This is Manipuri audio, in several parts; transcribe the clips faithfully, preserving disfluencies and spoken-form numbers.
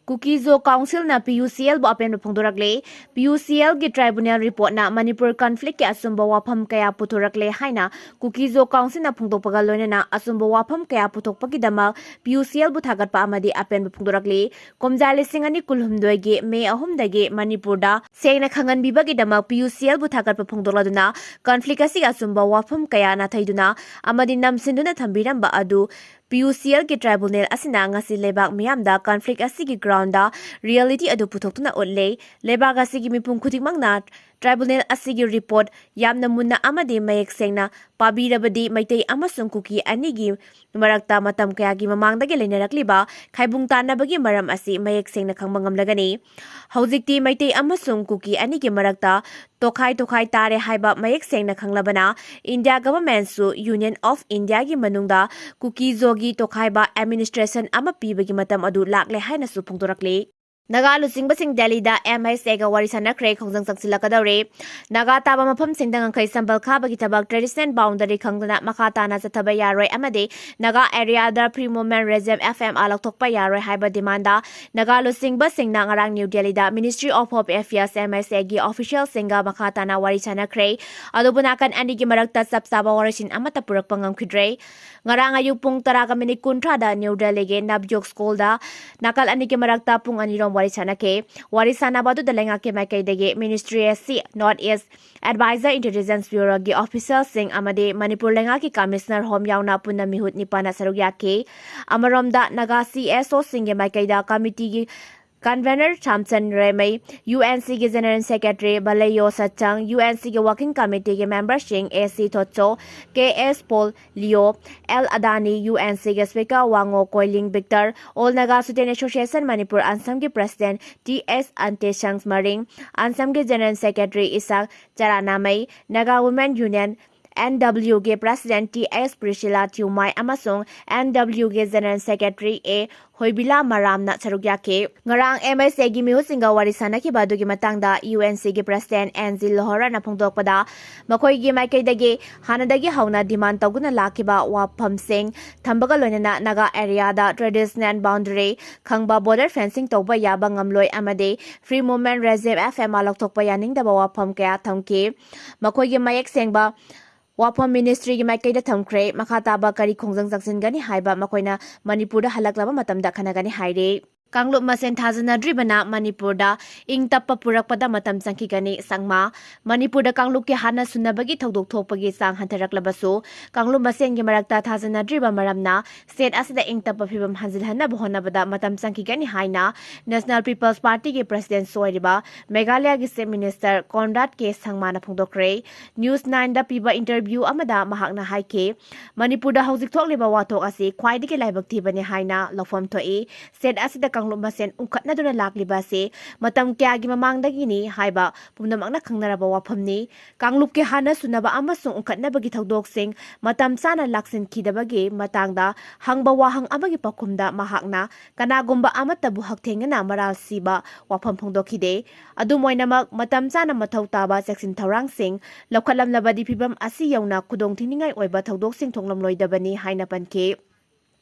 ꯀꯨꯀꯤ-ꯖꯣ ꯀꯥꯎꯟꯁꯤꯜꯅ ꯄꯤ ꯌꯨ ꯁꯤ ꯑꯦꯜꯕꯨ ꯑꯄꯦꯟꯕ ꯐꯣꯡꯗꯣꯔꯛꯂꯦ꯫ ꯄꯤ ꯌꯨ ꯁꯤ ꯑꯦꯜꯒꯤ ꯇ꯭ꯔꯥꯏꯕꯨꯅꯦꯜ ꯔꯤꯄꯣꯔꯠꯅ ꯃꯅꯤꯄꯨꯔ ꯀꯟꯐ꯭ꯂꯤꯛꯀꯤ ꯑꯆꯨꯝꯕ ꯋꯥꯐꯝ ꯀꯌꯥ ꯄꯨꯊꯣꯔꯛꯂꯦ ꯍꯥꯏꯅ ꯀꯨꯀꯤ-ꯖꯣ ꯀꯥꯎꯟꯁꯤꯜꯅ ꯐꯣꯡꯗꯣꯛꯄꯒ ꯂꯣꯏꯅꯅ ꯑꯆꯨꯝꯕ ꯋꯥꯐꯝ ꯀꯌꯥ ꯄꯨꯊꯣꯛꯄꯒꯤꯗꯃꯛ ꯄꯤ ꯌꯨ ꯁꯤ ꯑꯦꯜꯕꯨ ꯊꯥꯒꯠꯄ ꯑꯃꯗꯤ ꯑꯄꯦꯟꯕ ꯐꯣꯡꯗꯣꯔꯛꯂꯤ꯫ ꯀꯨꯝꯖꯥ ꯂꯤꯁꯤꯡ ꯑꯅꯤ ꯀꯨꯟꯍꯨꯝꯗꯣꯏꯒꯤ ꯃꯦ ꯑꯍꯨꯝꯗꯒꯤ ꯃꯅꯤꯄꯨꯔꯗ ꯁꯦꯡꯅ ꯈꯪꯍꯟꯕꯤꯕꯒꯤꯗꯃꯛ ꯄꯤ ꯌꯨ ꯁꯤ ꯑꯦꯜꯕꯨ ꯊꯥꯒꯠꯄ ꯐꯣꯡꯗꯣꯛꯂꯗꯨꯅ ꯀꯟꯐ꯭ꯂꯤꯛ ꯑꯁꯤꯒꯤ ꯑꯆꯨꯝꯕ ꯋꯥꯐꯝ ꯀꯌꯥ ꯅꯥꯊꯩꯗꯨꯅ ꯑꯃꯗꯤ ꯅꯝꯁꯤꯟꯗꯨꯅ ꯊꯝꯕꯤꯔꯝꯕ ꯑꯗꯨ ꯄꯤ ꯌꯨ ꯁꯤ ꯑꯦꯜꯒꯤ ꯇ꯭ꯔꯥꯏꯕꯨꯅꯦꯜ ꯑꯁꯤꯅ ꯉꯁꯤ ꯂꯩꯕꯥꯛ ꯃꯤꯌꯥꯝꯗ ꯀꯟꯐ꯭ꯂꯤꯛ ꯑꯁꯤꯒꯤ ꯒ꯭ꯔꯥꯎꯟꯗ ꯔꯤꯌꯦꯂꯤꯇꯤ ꯑꯗꯨ ꯄꯨꯊꯣꯛꯇꯨꯅ ꯎꯠꯂꯦ꯫ ꯂꯩꯕꯥꯛ ꯑꯁꯤꯒꯤ ꯃꯤꯄꯨꯝ ꯈꯨꯗꯤꯡꯃꯛꯅ ꯇ꯭ꯔꯥꯏꯕꯨꯅꯦꯜ ꯑꯁꯤꯒꯤ ꯔꯤꯄꯣꯔꯠ ꯌꯥꯝꯅ ꯃꯨꯟꯅ ꯑꯃꯗꯤ ꯃꯌꯦꯛ ꯁꯦꯡꯅ ꯄꯥꯕꯤꯔꯕꯗꯤ ꯃꯩꯇꯩ ꯑꯃꯁꯨꯡ ꯀꯨꯀꯤ ꯑꯅꯤꯒꯤ ꯃꯔꯛꯇ ꯃꯇꯝ ꯀꯌꯥꯒꯤ ꯃꯃꯥꯡꯗꯒꯤ ꯂꯩꯅꯔꯛꯂꯤꯕ ꯈꯥꯏꯕꯨꯡ ꯇꯥꯟꯅꯕꯒꯤ ꯃꯔꯝ ꯑꯁꯤ ꯃꯌꯦꯛ ꯁꯦꯡꯅ ꯈꯪꯕ ꯉꯝꯂꯒꯅꯤ꯫ ꯍꯧꯖꯤꯛꯇꯤ ꯃꯩꯇꯩ ꯑꯃꯁꯨꯡ ꯀꯨꯀꯤ ꯑꯅꯤꯒꯤ ꯃꯔꯛꯇ ꯇꯣꯈꯥꯏ ꯇꯣꯈꯥꯏ ꯇꯥꯔꯦ ꯍꯥꯏꯕ ꯃꯌꯦꯛ ꯁꯦꯡꯅ ꯈꯪꯂꯕꯅ, ꯏꯟꯗꯤꯌꯥ ꯒꯚꯔꯟꯃꯦꯟꯠꯁꯨ ꯌꯨꯅꯤꯌꯟ ꯑꯣꯐ ꯏꯟꯗꯤꯌꯥꯒꯤ ꯃꯅꯨꯡꯗ ꯀꯨꯀꯤ-ꯖꯣꯒꯤ ꯇꯣꯈꯥꯏꯕ ꯑꯦꯗꯃꯤꯅꯤꯁꯇ꯭ꯔꯦꯁꯟ ꯑꯃ ꯄꯤꯕꯒꯤ ꯃꯇꯝ ꯑꯗꯨ ꯂꯥꯛꯂꯦ ꯍꯥꯏꯅꯁꯨ ꯐꯣꯡꯗꯣꯔꯛꯂꯤ꯫ ꯅꯥꯒꯥ ꯂꯨꯆꯤꯡꯕꯁꯤꯡ ꯗꯦꯜꯂꯤꯗ ꯑꯦꯝ ꯑꯦꯁ ꯑꯦꯒ ꯋꯥꯔꯤ ꯁꯥꯟꯅꯈ꯭ꯔꯦ꯫ ꯈꯣꯡꯖꯪ ꯆꯪꯁꯤꯜꯂꯛꯀꯗꯧꯔꯦ꯫ ꯅꯥꯒꯥ ꯇꯥꯕ ꯃꯐꯝꯁꯤꯡꯗ ꯉꯝꯈꯩ ꯁꯝꯕꯜ ꯈꯥꯕꯒꯤ ꯊꯕꯛ, ꯇ꯭ꯔꯦꯗꯤꯁꯅꯦꯜ ꯕꯥꯎꯟꯗꯔꯤ ꯈꯪꯗꯅ ꯃꯈꯥ ꯇꯥꯅ ꯆꯠꯊꯕ ꯌꯥꯔꯣꯏ ꯑꯃꯗꯤ ꯅꯥꯒꯥ ꯑꯦꯔꯤꯌꯥꯗ free movement regime, F M R, ꯂꯧꯊꯣꯛꯄ ꯌꯥꯔꯣꯏ ꯍꯥꯏꯕ ꯗꯤꯃꯥꯟꯗ ꯅꯥꯒꯥ ꯂꯨꯆꯤꯡꯕꯁꯤꯡꯅ ꯉꯔꯥꯡ ꯅ꯭ꯌꯨ ꯗꯦꯜꯂꯤꯗ ministry of home affairs, M S ꯑꯦꯒꯤ ꯑꯣꯐꯤꯁꯤꯌꯦꯜꯁꯤꯡꯒ ꯃꯈꯥ ꯇꯥꯅ ꯋꯥꯔꯤ ꯁꯥꯟꯅꯈ꯭ꯔꯦ꯫ ꯑꯗꯨꯕꯨ ꯅꯥꯀꯟ ꯑꯅꯤꯒꯤ ꯃꯔꯛꯇ ꯆꯞ ꯆꯥꯕ ꯋꯥꯔꯣꯏꯁꯤꯟ ꯑꯃꯠꯇ ꯄꯨꯔꯛꯄ ꯉꯝꯈꯤꯗ꯭ꯔꯦ꯫ ꯉꯔꯥꯡ ꯑꯌꯨꯛ ꯄꯨꯡ ꯇꯔꯥꯒ ꯃꯤꯅꯤꯠ ꯀꯨꯟꯊ꯭ꯔꯥꯗ ꯅ꯭ꯌꯨ ꯗꯦꯜꯂꯤꯒꯤ ꯅꯕꯌꯣꯒ ꯁ꯭ꯀꯨꯜꯗ ꯅꯥꯀꯜ ꯑꯅꯤꯒꯤ ꯃꯔꯛꯇ ꯄꯨꯡ ꯑꯅꯤꯔꯣꯝ ꯋꯥꯔꯤ ꯁꯥꯟꯅꯈꯤ꯫ ꯋꯥꯔꯤ ꯁꯥꯟꯅꯕ ꯑꯗꯨꯗ ꯂꯩꯉꯥꯛꯀꯤ ꯃꯥꯏꯀꯩꯗꯒꯤ ꯃꯤꯅꯤꯁꯇ꯭ꯔꯤ ꯑꯁꯤ ꯅꯣꯔꯠ ꯏꯁ ꯑꯦꯗꯚꯥꯏꯖꯔ ꯏꯟꯇꯦꯂꯤꯖꯦꯟꯁ ꯕ꯭ꯌꯨꯔꯣꯒꯤ ꯑꯣꯐꯤꯁꯤꯌꯦꯜꯁꯤꯡ ꯑꯃꯗꯤ ꯃꯅꯤꯄꯨꯔ ꯂꯩꯉꯥꯛꯀꯤ ꯀꯃꯤꯁꯅꯔ ꯍꯣꯝ ꯌꯥꯎꯅ ꯄꯨꯟꯅ ꯃꯤꯍꯨꯠ ꯅꯤꯄꯥꯟꯅ ꯁꯔꯨꯛ ꯌꯥꯈꯤ꯫ ꯑꯃꯔꯣꯝꯗ ꯅꯥꯒꯥ ꯁꯤ ꯑꯦꯁ ꯑꯣꯁꯤꯡꯒꯤ ꯃꯥꯏꯀꯩꯗ ꯀꯃꯤꯇꯤꯒꯤ convener Thamchan Remei, U N ꯁꯤꯒꯤ ꯖꯦꯅꯔꯦꯜ ꯁꯦꯀ꯭ꯔꯦꯇꯔꯤ ꯕꯂꯩꯌꯣ ꯁꯠꯆꯪ, ꯌꯨ ꯑꯦꯟ ꯁꯤꯒꯤ ꯋꯥꯔꯀꯤꯡ ꯀꯃꯤꯇꯤꯒꯤ ꯃꯦꯝꯕꯔꯁꯤꯡ A C Thotcho, K S Pol Lio, L Adani, U N ꯁꯤꯒꯤ speaker Wango Koiling Victor, all Naga student association Manipur ꯑꯟꯁꯝꯒꯤ president T S Antesang Maring, ꯑꯟꯁꯝꯒꯤ general secretary Isaac Charanamei, Naga women union N ꯗꯕ꯭ꯂꯤꯌꯨꯒꯤ president T S Priscilla Thiumai ꯑꯃꯁꯨꯡ ꯑꯦꯟ ꯗꯕ꯭ꯂꯤꯌꯨꯒꯤ ꯖꯦꯅꯔꯦꯜ ꯁꯦꯀ꯭ꯔꯦꯇꯔꯤ ꯑꯦ ꯍꯣꯏꯕꯤꯂꯥ ꯃꯔꯥꯝꯅ ꯁꯔꯨꯛ ꯌꯥꯈꯤ꯫ ꯉꯔꯥꯡ ꯑꯦꯝ ꯑꯦꯁ ꯑꯦꯒꯤ ꯃꯤꯍꯨꯠꯁꯤꯡꯒ ꯋꯥꯔꯤ ꯁꯥꯟꯅꯈꯤꯕ ꯑꯗꯨꯒꯤ ꯃꯇꯥꯡꯗ ꯌꯨ ꯑꯦꯟ ꯁꯤꯒꯤ ꯄ꯭ꯔꯦꯁꯤꯗꯦꯟꯠ ꯑꯦꯟ ꯖꯤ ꯂꯣꯍꯣꯔꯥꯅ ꯐꯣꯡꯗꯣꯛꯄꯗ, ꯃꯈꯣꯏꯒꯤ ꯃꯥꯏꯀꯩꯗꯒꯤ ꯍꯥꯟꯅꯗꯒꯤ ꯍꯧꯅ ꯗꯤꯃꯥꯟ ꯇꯧꯗꯨꯅ ꯂꯥꯛꯈꯤꯕ ꯋꯥꯐꯝꯁꯤꯡ ꯊꯝꯕꯒ ꯂꯣꯏꯅꯅ ꯅꯥꯒꯥ ꯑꯦꯔꯤꯌꯥꯗ ꯇ꯭ꯔꯦꯗꯤꯁꯅꯦꯜ ꯕꯥꯎꯟꯗꯔꯤ ꯈꯪꯕ ꯕꯣꯔꯗꯔ ꯐꯦꯟꯁꯤꯡ ꯇꯧꯕ ꯌꯥꯕ ꯉꯝꯂꯣꯏ ꯑꯃꯗꯤ free movement regime, F M R, ꯂꯧꯊꯣꯛꯄ ꯌꯥꯅꯤꯡꯗꯕ ꯋꯥꯐꯝ ꯀꯌꯥ ꯊꯝꯈꯤ꯫ ꯃꯈꯣꯏꯒꯤ ꯃꯌꯦꯛ ꯁꯦꯡꯕ ꯋꯥꯐꯝ ꯃꯤꯅꯤꯁꯇ꯭ꯔꯤꯒꯤ ꯃꯥꯏꯀꯩꯗ ꯊꯝꯈ꯭ꯔꯦ꯫ ꯃꯈꯥ ꯇꯥꯕ ꯀꯔꯤ ꯈꯣꯡꯖꯪ ꯆꯪꯁꯤꯟꯒꯅꯤ ꯍꯥꯏꯕ ꯃꯈꯣꯏꯅ ꯃꯅꯤꯄꯨꯔꯗ ꯍꯜꯂꯛꯂꯕ ꯃꯇꯝꯗ ꯈꯟꯅꯒꯅꯤ ꯍꯥꯏꯔꯤ꯫ ꯀꯥꯡꯂꯨꯞ ꯃꯁꯦꯟ ꯊꯥꯖꯅꯗ꯭ꯔꯤꯕꯅ ꯃꯅꯤꯄꯨꯔꯗ ꯏꯪ ꯇꯞꯄ ꯄꯨꯔꯛꯄꯗ ꯃꯇꯝ ꯆꯪꯈꯤꯒꯅꯤ, ꯁꯪꯃꯥ꯫ ꯃꯅꯤꯄꯨꯔꯗ ꯀꯥꯡꯂꯨꯞꯀꯤ ꯍꯥꯟꯅ ꯁꯨꯅꯕꯒꯤ ꯊꯧꯗꯣꯛ ꯊꯣꯛꯄꯒꯤ ꯆꯥꯡ ꯍꯟꯊꯔꯛꯂꯕꯁꯨ ꯀꯥꯡꯂꯨꯞ ꯃꯁꯦꯟꯒꯤ ꯃꯔꯛꯇ ꯊꯥꯖꯅꯗ꯭ꯔꯤꯕ ꯃꯔꯝꯅ ꯁ꯭ꯇꯦꯠ ꯑꯁꯤꯗ ꯏꯪ ꯇꯞꯄ ꯐꯤꯕꯝ ꯍꯟꯖꯤꯜꯍꯟꯅꯕ ꯍꯣꯠꯅꯕꯗ ꯃꯇꯝ ꯆꯪꯈꯤꯒꯅꯤ ꯍꯥꯏꯅ ꯅꯦꯁꯅꯦꯜ ꯄꯤꯄꯜꯁ ꯄꯥꯔꯇꯤꯒꯤ ꯄ꯭ꯔꯦꯁꯤꯗꯦꯟꯠꯁꯨ ꯑꯣꯏꯔꯤꯕ ꯃꯦꯘꯥꯂꯌꯒꯤ ꯆꯤꯐ ꯃꯤꯅꯤꯁꯇꯔ ꯀꯣꯟꯔꯥꯗ ꯀꯦ ꯁꯪꯃꯥꯅ ꯐꯣꯡꯗꯣꯛꯈ꯭ꯔꯦ꯫ ꯅ꯭ꯌꯨꯁ ꯅꯥꯏꯟꯗ ꯄꯤꯕ ꯏꯟꯇꯔꯚ꯭ꯌꯨ ꯑꯃꯗ ꯃꯍꯥꯛꯅ ꯍꯥꯏꯈꯤ, ꯃꯅꯤꯄꯨꯔꯗ ꯍꯧꯖꯤꯛ ꯊꯣꯛꯂꯤꯕ ꯋꯥꯊꯣꯛ ꯑꯁꯤ ꯈ꯭ꯋꯥꯏꯗꯒꯤ ꯂꯥꯏꯕꯛ ꯊꯤꯕꯅꯤ ꯍꯥꯏꯅ ꯂꯧꯐꯝ ꯊꯣꯛꯏ꯫ ꯁ꯭ꯇꯦꯠ ꯑꯁꯤꯗ ꯀꯥꯡꯂꯨꯞ ꯃꯁꯦꯟ ꯎꯪꯈꯠꯅꯗꯨꯅ ꯂꯥꯛꯂꯤꯕ ꯑꯁꯤ ꯃꯇꯝ ꯀꯌꯥꯒꯤ ꯃꯃꯥꯡꯗꯒꯤꯅꯤ ꯍꯥꯏꯕ ꯄꯨꯝꯅꯃꯛꯅ ꯈꯪꯅꯔꯕ ꯋꯥꯐꯝꯅꯤ꯫ ꯀꯥꯡꯂꯨꯞꯀꯤ ꯍꯥꯟꯅ ꯁꯨꯅꯕ ꯑꯃꯁꯨꯡ ꯎꯪꯈꯠꯅꯕꯒꯤ ꯊꯧꯗꯣꯛꯁꯤꯡ ꯃꯇꯝ ꯆꯥꯅ ꯂꯥꯛꯁꯤꯟꯈꯤꯗꯕꯒꯤ ꯃꯇꯥꯡꯗ ꯍꯪꯕ ꯋꯥꯍꯪ ꯑꯃꯒꯤ ꯄꯥꯎꯈꯨꯝꯗ ꯃꯍꯥꯛꯅ ꯀꯅꯥꯒꯨꯝꯕ ꯑꯃꯠꯇꯕꯨ ꯍꯛꯊꯦꯡꯅꯅ ꯃꯔꯥꯜ ꯁꯤꯕ ꯋꯥꯐꯝ ꯐꯣꯡꯗꯣꯛꯈꯤꯗꯦ꯫ ꯑꯗꯨꯝ ꯑꯣꯏꯅꯃꯛ, ꯃꯇꯝ ꯆꯥꯅ ꯃꯊꯧ ꯇꯥꯕ ꯆꯦꯛꯁꯤꯟ ꯊꯧꯔꯥꯡꯁꯤꯡ ꯂꯧꯈꯠꯂꯝꯂꯕꯗꯤ ꯐꯤꯚꯝ ꯑꯁꯤ ꯌꯧꯅ ꯈꯨꯗꯣꯡꯊꯤꯅꯤꯡꯉꯥꯏ ꯑꯣꯏꯕ ꯊꯧꯗꯣꯛꯁꯤꯡ ꯊꯣꯛꯂꯝꯂꯣꯏꯗꯕꯅꯤ ꯍꯥꯏꯅ ꯄꯟꯈꯤ꯫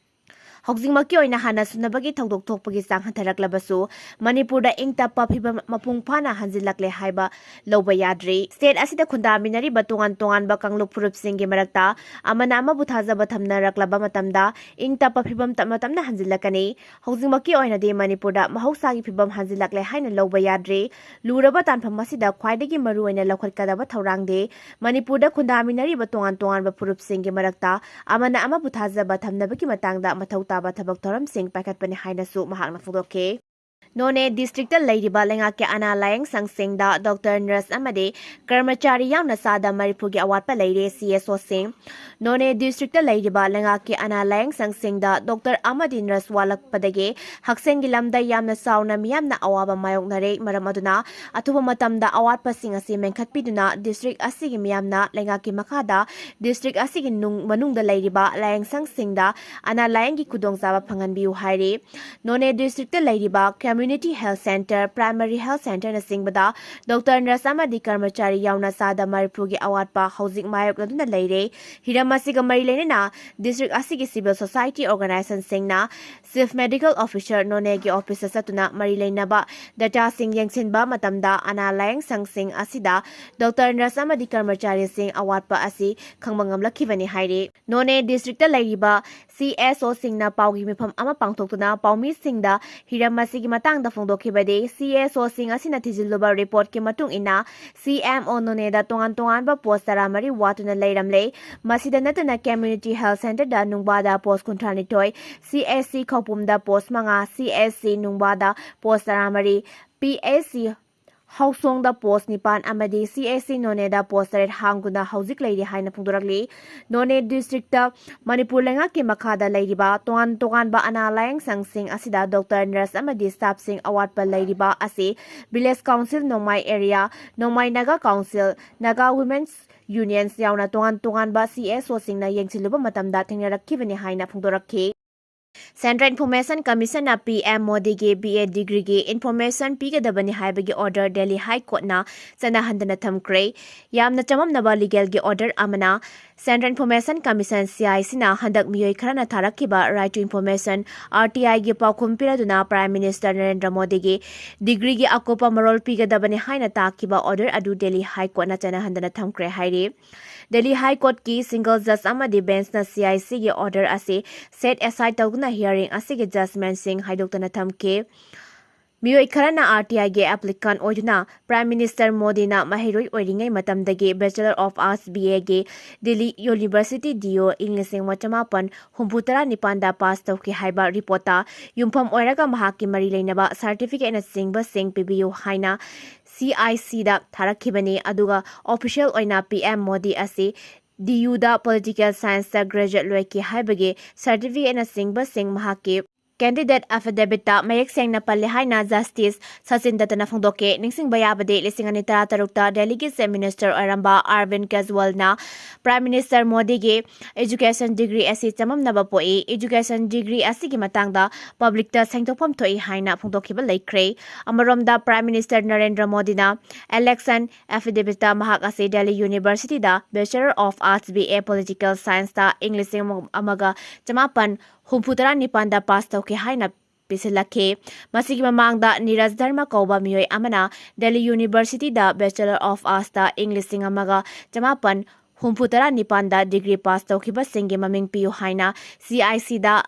ꯍꯧꯖꯤꯛꯃꯛꯀꯤ ꯑꯣꯏꯅ ꯍꯥꯟꯅ ꯁꯨꯅꯕꯒꯤ ꯊꯧꯗꯣꯛ ꯊꯣꯛꯄꯒꯤ ꯆꯥꯡ ꯍꯟꯊꯔꯛꯂꯕꯁꯨ, ꯃꯅꯤꯄꯨꯔꯗ ꯏꯪ ꯇꯞꯄ ꯐꯤꯚꯝ ꯃꯄꯨꯡ ꯐꯥꯅ ꯍꯟꯖꯤꯜꯂꯛꯂꯦ ꯍꯥꯏꯕ ꯂꯧꯕ ꯌꯥꯗ꯭ꯔꯤ꯫ ꯁ꯭ꯇꯦꯠ ꯑꯁꯤꯗ ꯈꯨꯟꯗꯥꯃꯤꯟꯅꯔꯤꯕ ꯇꯣꯉꯥꯟ ꯇꯣꯉꯥꯟꯕ ꯀꯥꯡꯂꯨꯞ ꯐꯨꯔꯨꯞꯁꯤꯡꯒꯤ ꯃꯔꯛꯇ ꯑꯃꯅ ꯑꯃꯕꯨ ꯊꯥꯖꯕ ꯊꯝꯅꯔꯛꯂꯕ ꯃꯇꯝꯗ, ꯏꯪ ꯇꯞꯄ ꯐꯤꯚꯝ ꯇꯞꯅ ꯇꯞꯅ ꯍꯟꯖꯤꯜꯂꯛꯀꯅꯤ꯫ ꯍꯧꯖꯤꯛꯃꯛꯀꯤ ꯑꯣꯏꯅꯗꯤ ꯃꯅꯤꯄꯨꯔꯗ ꯃꯍꯧꯁꯥꯒꯤ ꯐꯤꯚꯝ ꯍꯟꯖꯤꯜꯂꯛꯂꯦ ꯍꯥꯏꯅ ꯂꯧꯕ ꯌꯥꯗ꯭ꯔꯤ꯫ ꯂꯨꯔꯕ ꯇꯥꯟꯐꯝ ꯑꯁꯤꯗ ꯈ꯭ꯋꯥꯏꯗꯒꯤ ꯃꯔꯨꯑꯣꯏꯅ ꯂꯧꯈꯠꯀꯗꯕ ꯊꯧꯔꯥꯡꯗꯤ ꯃꯅꯤꯄꯨꯔꯗ ꯈꯨꯟꯗꯥꯃꯤꯟꯅꯔꯤꯕ ꯇꯣꯉꯥꯟ ꯇꯣꯉꯥꯟꯕ ꯐꯨꯔꯨꯞꯁꯤꯡꯒꯤ ꯃꯔꯛꯇ ꯑꯃꯅ ꯑꯃꯕꯨ ꯊꯥꯖꯕ ꯊꯝꯅꯕꯒꯤ ꯃꯇꯥꯡꯗ ꯃꯊꯧ ꯇꯥꯕ ꯊꯕꯛ ꯊꯧꯔꯝꯁꯤꯡ ꯄꯥꯏꯈꯠꯄꯅꯤ ꯍꯥꯏꯅꯁꯨ ꯃꯍꯥꯛꯅ ꯐꯣꯡꯗꯣꯛꯈꯤ꯫ ꯅꯣꯅꯦ ꯗꯤꯁꯇ꯭ꯔꯤꯛꯇ ꯂꯩꯔꯤꯕ ꯂꯩꯉꯥꯛꯀꯤ ꯑꯅꯥ ꯂꯥꯌꯦꯡ ꯁꯪꯁꯤꯡꯗ ꯗꯣꯛꯇꯔ, ꯅꯔꯁ ꯑꯃꯗꯤ ꯀꯔꯃꯆꯥꯔꯤ ꯌꯥꯎꯅ ꯆꯥꯗ ꯃꯔꯤꯐꯨꯒꯤ ꯑꯋꯥꯠꯄ ꯂꯩꯔꯦ, ꯁꯤ ꯑꯦꯁ ꯑꯣꯁꯤꯡ꯫ ꯅꯣꯅꯦ ꯗꯤꯁꯇ꯭ꯔꯤꯛꯇ ꯂꯩꯔꯤꯕ ꯂꯩꯉꯥꯛꯀꯤ ꯑꯅꯥ ꯂꯥꯌꯦꯡ ꯁꯪꯁꯤꯡꯗ ꯗꯣꯛꯇꯔ ꯑꯃꯗꯤ ꯅꯔꯁ ꯋꯥꯠꯂꯛꯄꯗꯒꯤ ꯍꯛꯁꯦꯜꯒꯤ ꯂꯝꯗ ꯌꯥꯝꯅ ꯆꯥꯎꯅ ꯃꯤꯌꯥꯝꯅ ꯑꯋꯥꯕ ꯃꯥꯌꯣꯛꯅꯔꯦ꯫ ꯃꯔꯝ ꯑꯗꯨꯅ ꯑꯊꯨꯕ ꯃꯇꯝꯗ ꯑꯋꯥꯠꯄꯁꯤꯡ ꯑꯁꯤ ꯃꯦꯟꯈꯠꯄꯤꯗꯨꯅ ꯗꯤꯁꯇ꯭ꯔꯤꯛ ꯑꯁꯤꯒꯤ ꯃꯤꯌꯥꯝꯅ ꯂꯩꯉꯥꯛꯀꯤ ꯃꯈꯥꯗ ꯗꯤꯁꯇ꯭ꯔꯤꯛ ꯑꯁꯤꯒꯤ ꯅꯨꯡ-, ꯃꯅꯨꯡꯗ ꯂꯩꯔꯤꯕ ꯂꯥꯌꯦꯡ ꯁꯪꯁꯤꯡꯗ ꯑꯅꯥ ꯂꯥꯌꯦꯡꯒꯤ ꯈꯨꯗꯣꯡꯆꯥꯕ ꯐꯪꯍꯟꯕꯤꯌꯨ ꯍꯥꯏꯔꯤ꯫ ꯅꯣꯅꯦ ꯗꯤꯁꯇ꯭ꯔꯤꯛꯇ ꯂꯩꯔꯤꯕ community health centre, primary health ꯁꯦꯟꯇꯔꯅꯆꯤꯡꯕꯗ ꯗꯣꯛꯇꯔ, ꯅꯔꯁ ꯑꯃꯗꯤ ꯀꯔꯃꯆꯥꯔꯤ ꯌꯥꯎꯅ ꯆꯥꯗ ꯃꯔꯤꯐꯨꯒꯤ ꯑꯋꯥꯠꯄ ꯍꯧꯖꯤꯛ ꯃꯥꯌꯣꯛꯅꯗꯨꯅ ꯂꯩꯔꯦ꯫ ꯍꯤꯔꯝ ꯑꯁꯤꯒ ꯃꯔꯤ ꯂꯩꯅꯅ ꯗꯤꯁꯇ꯭ꯔꯤꯛ ꯑꯁꯤꯒꯤ ꯁꯤꯚꯤꯜ ꯁꯣꯁꯥꯏꯇꯤ ꯑꯣꯔꯒꯅꯥꯏꯖꯦꯁꯟꯁꯤꯡꯅ ꯆꯤꯐ ꯃꯦꯗꯤꯀꯦꯜ ꯑꯣꯐꯤꯁꯔ ꯅꯣꯅꯦꯒꯤ ꯑꯣꯐꯤꯁꯇ ꯆꯠꯇꯨꯅ ꯃꯔꯤ ꯂꯩꯅꯕ ꯗꯦꯇꯥꯁꯤꯡ ꯌꯦꯡꯁꯤꯟꯕ ꯃꯇꯝꯗ ꯑꯅꯥ ꯂꯥꯌꯦꯡ ꯁꯪꯁꯤꯡ ꯑꯁꯤꯗ ꯗꯣꯛꯇꯔ, ꯅꯔꯁ ꯑꯃꯗꯤ ꯀꯔꯃꯆꯥꯔꯤꯁꯤꯡ ꯑꯋꯥꯠꯄ ꯑꯁꯤ ꯈꯪꯕ ꯉꯝꯂꯛꯈꯤꯕꯅꯤ ꯍꯥꯏꯔꯤ꯫ ꯅꯣꯅꯦ ꯗꯤꯁꯇ꯭ꯔꯤꯛꯇ ꯂꯩꯔꯤꯕ ꯁꯤ ꯑꯦꯁ ꯑꯣꯁꯤꯡꯅ ꯄꯥꯎꯒꯤ ꯃꯤꯐꯝ ꯑꯃ ꯄꯥꯡꯊꯣꯛꯇꯨꯅ ꯄꯥꯎꯃꯤꯁꯤꯡꯗ ꯍꯤꯔꯝ ꯑꯁꯤꯒꯤ ꯃꯇꯥꯡꯗ ꯐꯣꯡꯗꯣꯛꯈꯤꯕꯗꯤ, ꯁꯤ ꯑꯦꯁ ꯑꯣꯁꯤꯡ ꯑꯁꯤꯅ ꯊꯤꯖꯤꯜꯂꯨꯕ ꯔꯤꯄꯣꯔꯠꯀꯤ ꯃꯇꯨꯡ ꯏꯟꯅ, ꯁꯤ ꯑꯦꯝ ꯑꯣ ꯅꯣꯅꯦꯗ ꯇꯣꯉꯥꯟ ꯇꯣꯉꯥꯟꯕ ꯄꯣꯁ ꯇꯔꯥꯃꯔꯤ ꯋꯥꯠꯇꯨꯅ ꯂꯩꯔꯝꯂꯦ꯫ ꯃꯁꯤꯗ ꯅꯠꯇꯅ ꯀꯝꯃ꯭ꯌꯨꯅꯤꯇꯤ ꯍꯦꯜꯊ ꯁꯦꯟꯇꯔꯗ ꯅꯨꯡꯕꯥꯗ ꯄꯣꯁ ꯀꯨꯟꯊ꯭ꯔꯥꯅꯤꯊꯣꯏ, ꯁꯤ ꯑꯦꯁ ꯁꯤ ꯈꯧꯄꯨꯝꯗ ꯄꯣꯁ ꯃꯉꯥ, ꯁꯤ ꯑꯦꯁ ꯁꯤ ꯅꯨꯡꯕꯥꯗ ꯄꯣꯁ ꯇꯔꯥꯃꯔꯤ, ꯄꯤ ꯑꯦꯁ ꯁꯤ ꯍꯥꯎꯁꯣꯡꯗ ꯄꯣꯁ ꯅꯤꯄꯥꯟ ꯑꯃꯗꯤ ꯁꯤ ꯑꯦꯁ ꯁꯤ ꯅꯣꯅꯦꯗ ꯄꯣꯁ ꯇꯔꯦꯠ ꯍꯥꯡꯗꯨꯅ ꯍꯧꯖꯤꯛ ꯂꯩꯔꯤ ꯍꯥꯏꯅ ꯐꯣꯡꯗꯣꯔꯛꯂꯤ꯫ ꯅꯣꯅꯦ ꯗꯤꯁꯇ꯭ꯔꯤꯛꯇ ꯃꯅꯤꯄꯨꯔ ꯂꯩꯉꯥꯛꯀꯤ ꯃꯈꯥꯗ ꯂꯩꯔꯤꯕ ꯇꯣꯉꯥꯟ ꯇꯣꯉꯥꯟꯕ ꯑꯅꯥ ꯂꯥꯌꯦꯡ ꯁꯪꯁꯤꯡ ꯑꯁꯤꯗ ꯗꯣꯛꯇꯔ, ꯅꯔꯁ ꯑꯃꯗꯤ ꯁ꯭ꯇꯥꯐꯁꯤꯡ ꯑꯋꯥꯠꯄ ꯂꯩꯔꯤꯕ ꯑꯁꯤ ꯚꯤꯂꯦꯖ ꯀꯥꯎꯟꯁꯤꯜ ꯅꯣꯡꯃꯥꯏ ꯑꯦꯔꯤꯌꯥ, ꯅꯣꯡꯃꯥꯏ ꯅꯥꯒꯥ ꯀꯥꯎꯟꯁꯤꯜ, ꯅꯥꯒꯥ ꯋꯨꯃꯦꯟꯁ ꯌꯨꯅꯤꯌꯟꯁ ꯌꯥꯎꯅ ꯇꯣꯉꯥꯟ ꯇꯣꯉꯥꯟꯕ ꯁꯤ ꯑꯦꯁ ꯑꯣꯁꯤꯡꯅ ꯌꯦꯡꯁꯤꯜꯂꯨꯕ ꯃꯇꯝꯗ ꯊꯦꯡꯅꯔꯛꯈꯤꯕꯅꯤ ꯍꯥꯏꯅ ꯐꯣꯡꯗꯣꯔꯛꯈꯤ꯫ ꯁꯦꯟꯇ꯭ꯔꯦꯜ ꯏꯟꯐꯣꯔꯃꯦꯁꯟ ꯀꯃꯤꯁꯟꯅ ꯄꯤ ꯑꯦꯝ ꯃꯣꯗꯤꯒꯤ ꯕꯤ ꯑꯦ ꯗꯤꯒ꯭ꯔꯤꯒꯤ ꯏꯟꯐꯣꯔꯃꯦꯁꯟ ꯄꯤꯒꯗꯕꯅꯤ ꯍꯥꯏꯕꯒꯤ ꯑꯣꯔꯗꯔ ꯗꯦꯜꯂꯤ ꯍꯥꯏ ꯀꯣꯔꯠꯅ ꯆꯠꯅꯍꯟꯗꯅ ꯊꯝꯈ꯭ꯔꯦ꯫ ꯌꯥꯝꯅ ꯆꯃꯝꯅꯕ ꯂꯤꯒꯦꯜꯒꯤ ꯑꯣꯔꯗꯔ ꯑꯃꯅ central information commission, C I ꯁꯤꯅ ꯍꯟꯗꯛ ꯃꯤꯑꯣꯏ ꯈꯔꯅ ꯊꯥꯔꯛꯈꯤꯕ right to information, R T ꯑꯥꯏꯒꯤ ꯄꯥꯎꯈꯨꯝ ꯄꯤꯔꯗꯨꯅ ꯄ꯭ꯔꯥꯏꯝ ꯃꯤꯅꯤꯁꯇꯔ ꯅꯔꯦꯟꯗ꯭ꯔ ꯃꯣꯗꯤꯒꯤ ꯗꯤꯒ꯭ꯔꯤꯒꯤ ꯑꯀꯨꯞꯄ ꯃꯔꯣꯜ ꯄꯤꯒꯗꯕꯅꯤ ꯍꯥꯏꯅ ꯇꯥꯛꯈꯤꯕ ꯑꯣꯔꯗꯔ ꯑꯗꯨ ꯗꯦꯜꯂꯤ ꯍꯥꯏ ꯀꯣꯔꯠꯅ ꯆꯠꯅꯍꯟꯗꯅ ꯊꯝꯈ꯭ꯔꯦ ꯍꯥꯏꯔꯤ꯫ ꯗꯦꯜꯂꯤ ꯍꯥꯏ ꯀꯣꯔꯠꯀꯤ ꯁꯤꯡꯒꯜ ꯖꯖ ꯑꯃꯗꯤ ꯕꯦꯟꯁꯅ ꯁꯤ ꯑꯥꯏ ꯁꯤꯒꯤ ꯑꯣꯔꯗꯔ ꯑꯁꯤ ꯁꯦꯠ ꯑꯦꯁꯥꯏꯗ ꯇꯧꯗꯨꯅ ꯍꯤꯌꯥꯔꯤꯡ ꯑꯁꯤꯒꯤ ꯖꯖꯃꯦꯟꯁꯤꯡ ꯍꯥꯏꯗꯣꯛꯇꯅ ꯊꯝꯈꯤ꯫ ꯃꯤꯑꯣꯏ ꯈꯔꯅ RTIꯒꯤ applicant ꯑꯣꯏꯗꯨꯅ Prime Minister ꯃꯣꯗꯤꯅ ꯃꯍꯩꯔꯣꯏ ꯑꯣꯏꯔꯤꯉꯩ ꯃꯇꯝꯗꯒꯤ Bachelor of Arts, BAꯒꯤ Delhi University, DU, ꯏꯪ ꯂꯤꯁꯤꯡ ꯑꯃ ꯆꯃꯥꯄꯟ ꯍꯨꯝꯐꯨꯇꯔꯥ ꯅꯤꯄꯥꯟꯗ pass ꯇꯧꯈꯤ ꯍꯥꯏꯕ reportꯇ ꯌꯨꯝꯐꯝ ꯑꯣꯏꯔꯒ ꯃꯍꯥꯛꯀꯤ ꯃꯔꯤ ꯂꯩꯅꯕ certificateꯅꯆꯤꯡꯕꯁꯤꯡ ꯄꯤꯕꯤꯌꯨ ꯍꯥꯏꯅ CICꯗ ꯊꯥꯔꯛꯈꯤꯕꯅꯤ꯫ ꯑꯗꯨꯒ official ꯑꯣꯏꯅ PM ꯃꯣꯗꯤ ꯑꯁꯤ DUꯗ Political Scienceꯇ graduate ꯂꯣꯏꯈꯤ ꯍꯥꯏꯕꯒꯤ certificateꯅꯆꯤꯡꯕꯁꯤꯡ ꯃꯍꯥꯛꯀꯤ candidate affidavitꯇ ꯃꯌꯦꯛ ꯁꯦꯡꯅ ꯄꯜꯂꯦ ꯍꯥꯏꯅ Justice ꯁꯆꯤꯟ ꯗꯠꯇꯅ ꯐꯣꯡꯗꯣꯛꯈꯤ꯫ ꯅꯤꯡꯁꯤꯡꯕ ꯌꯥꯕꯗꯤ, ꯂꯤꯁꯤꯡ ꯑꯅꯤ ꯇꯔꯥꯇꯔꯨꯛꯇ ꯗꯦꯜꯂꯤꯒꯤ Chief Minister ꯑꯣꯏꯔꯝꯕ Arvind ꯀꯦꯖ꯭ꯋꯥꯜꯅ Prime Minister ꯃꯣꯗꯤꯒꯤ education degree ꯑꯁꯤ ꯆꯃꯝꯅꯕ ꯄꯣꯛꯏ꯫ Education degree ꯑꯁꯤꯒꯤ ꯃꯇꯥꯡꯗ publicꯇ ꯁꯦꯡꯗꯣꯛꯐꯝ ꯊꯣꯛꯏ ꯍꯥꯏꯅ ꯐꯣꯡꯗꯣꯛꯈꯤꯕ ꯂꯩꯈ꯭ꯔꯦ꯫ ꯑꯃꯔꯣꯝꯗ, Prime Minister ꯅꯔꯦꯟꯗ꯭ꯔ ꯃꯣꯗꯤꯅ election affidavitꯇ ꯃꯍꯥꯛ ꯑꯁꯤ Delhi Universityꯗ Bachelor of Arts, BA Political Scienceꯇ ꯏꯪ ꯂꯤꯁꯤꯡ ꯑꯃꯒ ꯆꯃꯥꯄꯟ ꯍꯨꯝꯐꯨꯇꯔꯥ ꯅꯤꯄꯥꯟꯗ pass ꯇꯧꯈꯤ ꯍꯥꯏꯅ ꯄꯤꯁꯤꯜꯂꯛꯈꯤ꯫ ꯃꯁꯤꯒꯤ ꯃꯃꯥꯡꯗ ꯅꯤꯔꯖ ꯙꯔꯃ ꯀꯧꯕ ꯃꯤꯑꯣꯏ ꯑꯃꯅ Delhi Universityꯗ Bachelor of Artsꯇ ꯏꯪ ꯂꯤꯁꯤꯡ ꯑꯃꯒ ꯆꯃꯥꯄꯟ ꯍꯨꯝꯐꯨꯇꯔꯥ ꯅꯤꯄꯥꯟꯗ degree pass ꯇꯧꯈꯤꯕꯁꯤꯡꯒꯤ ꯃꯃꯤꯡ ꯄꯤꯌꯨ ꯍꯥꯏꯅ CICꯗ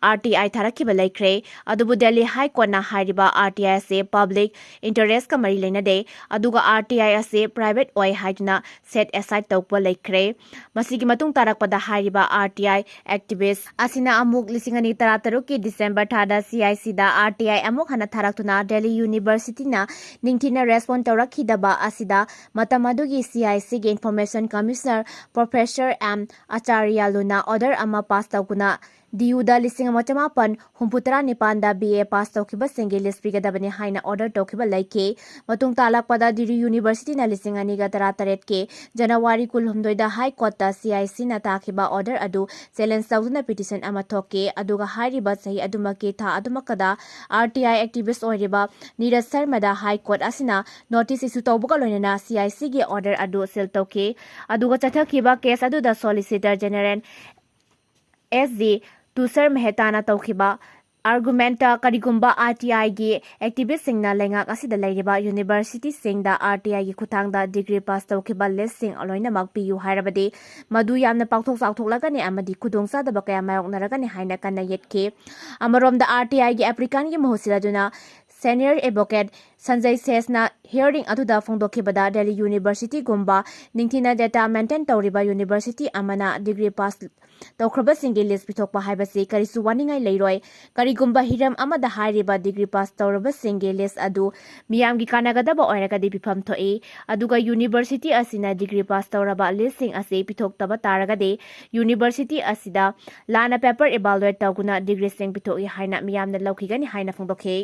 RTI ꯊꯥꯔꯛꯈꯤꯕ ꯂꯩꯈ꯭ꯔꯦ꯫ ꯑꯗꯨꯕꯨ Delhi High Courtꯅ ꯍꯥꯏꯔꯤꯕ RTI ꯑꯁꯤ public interestꯀ ꯃꯔꯤ ꯂꯩꯅꯗꯦ, ꯑꯗꯨꯒ RTI ꯑꯁꯤ private ꯑꯣꯏ ꯍꯥꯏꯗꯨꯅ set aside ꯇꯧꯕ ꯂꯩꯈ꯭ꯔꯦ꯫ ꯃꯁꯤꯒꯤ ꯃꯇꯨꯡ ꯇꯥꯔꯛꯄꯗ ꯍꯥꯏꯔꯤꯕ RTI activist ꯑꯁꯤꯅ ꯑꯃꯨꯛ ꯂꯤꯁꯤꯡ ꯑꯅꯤ ꯇꯔꯥꯇꯔꯨꯛꯀꯤ December ꯊꯥꯗ CICꯗ RTI ꯑꯃꯨꯛ ꯍꯟꯅ ꯊꯥꯔꯛꯇꯨꯅ Delhi Universityꯅ ꯅꯤꯡꯊꯤꯅ respond ꯇꯧꯔꯛꯈꯤꯗꯕ ꯑꯁꯤꯗ ꯃꯇꯝ ꯑꯗꯨꯒꯤ CICꯒꯤ Information Commissioner Professor M ꯑꯆꯥꯔꯌꯥꯂꯨꯅ order ꯑꯃ pass ꯇꯧꯗꯨꯅ DUꯗ ꯂꯤꯁꯤꯡ ꯑꯃ ꯆꯃꯥꯄꯟ ꯍꯨꯝꯐꯨꯇꯔꯥ ꯅꯤꯄꯥꯟꯗ BA pass ꯇꯧꯈꯤꯕꯁꯤꯡꯒꯤ list ꯄꯤꯒꯗꯕꯅꯤ ꯍꯥꯏꯅ order ꯇꯧꯈꯤꯕ ꯂꯩꯈꯤ꯫ ꯃꯇꯨꯡ ꯇꯥꯂꯛꯄꯗ Delhi Universityꯅ ꯂꯤꯁꯤꯡ ꯑꯅꯤꯒ ꯇꯔꯥꯇꯔꯦꯠꯀꯤ January ꯀꯨꯟꯍꯨꯝꯗꯣꯏꯗ High Courtꯇ CICꯅ ꯇꯥꯈꯤꯕ order ꯑꯗꯨ challenge ꯇꯧꯗꯨꯅ petition ꯑꯃ ꯊꯣꯛꯈꯤ꯫ ꯑꯗꯨꯒ ꯍꯥꯏꯔꯤꯕ ꯆꯍꯤ ꯑꯗꯨꯃꯛꯀꯤ ꯊꯥ ꯑꯗꯨꯃꯛꯀꯗ RTI activist ꯑꯣꯏꯔꯤꯕ ꯅꯤꯔꯖ ꯁꯔꯃꯗ High Court ꯑꯁꯤꯅ notice issue ꯇꯧꯕꯒ ꯂꯣꯏꯅꯅ CICꯒꯤ order ꯑꯗꯨ seal ꯇꯧꯈꯤ꯫ ꯑꯗꯨꯒ ꯆꯠꯊꯈꯤꯕ case ꯑꯗꯨꯗ Solicitor General S G ꯇꯨꯁꯔ ꯃꯦꯍꯇꯥꯅ ꯇꯧꯈꯤꯕ argumentꯇ ꯀꯔꯤꯒꯨꯝꯕ RTIꯒꯤ activistꯁꯤꯡꯅ ꯂꯩꯉꯥꯛ ꯑꯁꯤꯗ ꯂꯩꯔꯤꯕ universityꯁꯤꯡꯗ RTIꯒꯤ ꯈꯨꯠꯊꯥꯡꯗ degree pass ꯇꯧꯈꯤꯕ listꯁꯤꯡ ꯂꯣꯏꯅꯃꯛ ꯄꯤꯌꯨ ꯍꯥꯏꯔꯕꯗꯤ, ꯃꯗꯨ ꯌꯥꯝꯅ ꯄꯥꯛꯊꯣꯛ ꯆꯥꯎꯊꯣꯛꯂꯒꯅꯤ ꯑꯃꯗꯤ ꯈꯨꯗꯣꯡꯆꯥꯗꯕ ꯀꯌꯥ ꯃꯥꯌꯣꯛꯅꯔꯒꯅꯤ ꯍꯥꯏꯅ ꯀꯟꯅ ꯌꯦꯠꯈꯤ꯫ ꯑꯃꯔꯣꯝꯗ, RTIꯒꯤ applicantꯒꯤ ꯃꯍꯨꯠ ꯁꯤꯜꯂꯗꯨꯅ Senior Advocate Sanjay Sesna hearing ꯑꯗꯨꯗ ꯐꯣꯡꯗꯣꯛꯈꯤꯕꯗ, Delhi University ꯒꯨꯝꯕ ꯅꯤꯡꯊꯤꯅ data maintain ꯇꯧꯔꯤꯕ university ꯑꯃꯅ degree pass ꯇꯧꯈ꯭ꯔꯕꯁꯤꯡꯒꯤ list ꯄꯤꯊꯣꯛꯄ ꯍꯥꯏꯕꯁꯤ ꯀꯔꯤꯁꯨ ꯋꯥꯅꯤꯡꯉꯥꯏ ꯂꯩꯔꯣꯏ꯫ ꯀꯔꯤꯒꯨꯝꯕ ꯍꯤꯔꯝ ꯑꯃꯗ ꯍꯥꯏꯔꯤꯕ degree pass ꯇꯧꯔꯕꯁꯤꯡꯒꯤ list ꯑꯗꯨ ꯃꯤꯌꯥꯝꯒꯤ ꯀꯥꯟꯅꯒꯗꯕ ꯑꯣꯏꯔꯒꯗꯤ ꯄꯤꯐꯝ ꯊꯣꯛꯏ꯫ ꯑꯗꯨꯒ university ꯑꯁꯤꯅ degree pass ꯇꯧꯔꯕ list ꯁꯤꯡ ꯑꯁꯤ ꯄꯤꯊꯣꯛꯇꯕ ꯇꯥꯔꯒꯗꯤ university ꯑꯁꯤꯗ ꯂꯥꯟꯅ paper evaluate ꯇꯧꯗꯨꯅ degree ꯁꯤꯡ ꯄꯤꯊꯣꯛꯏ ꯍꯥꯏꯅ ꯃꯤꯌꯥꯝꯅ ꯂꯧꯈꯤꯒꯅꯤ ꯍꯥꯏꯅ ꯐꯣꯡꯗꯣꯛꯈꯤ꯫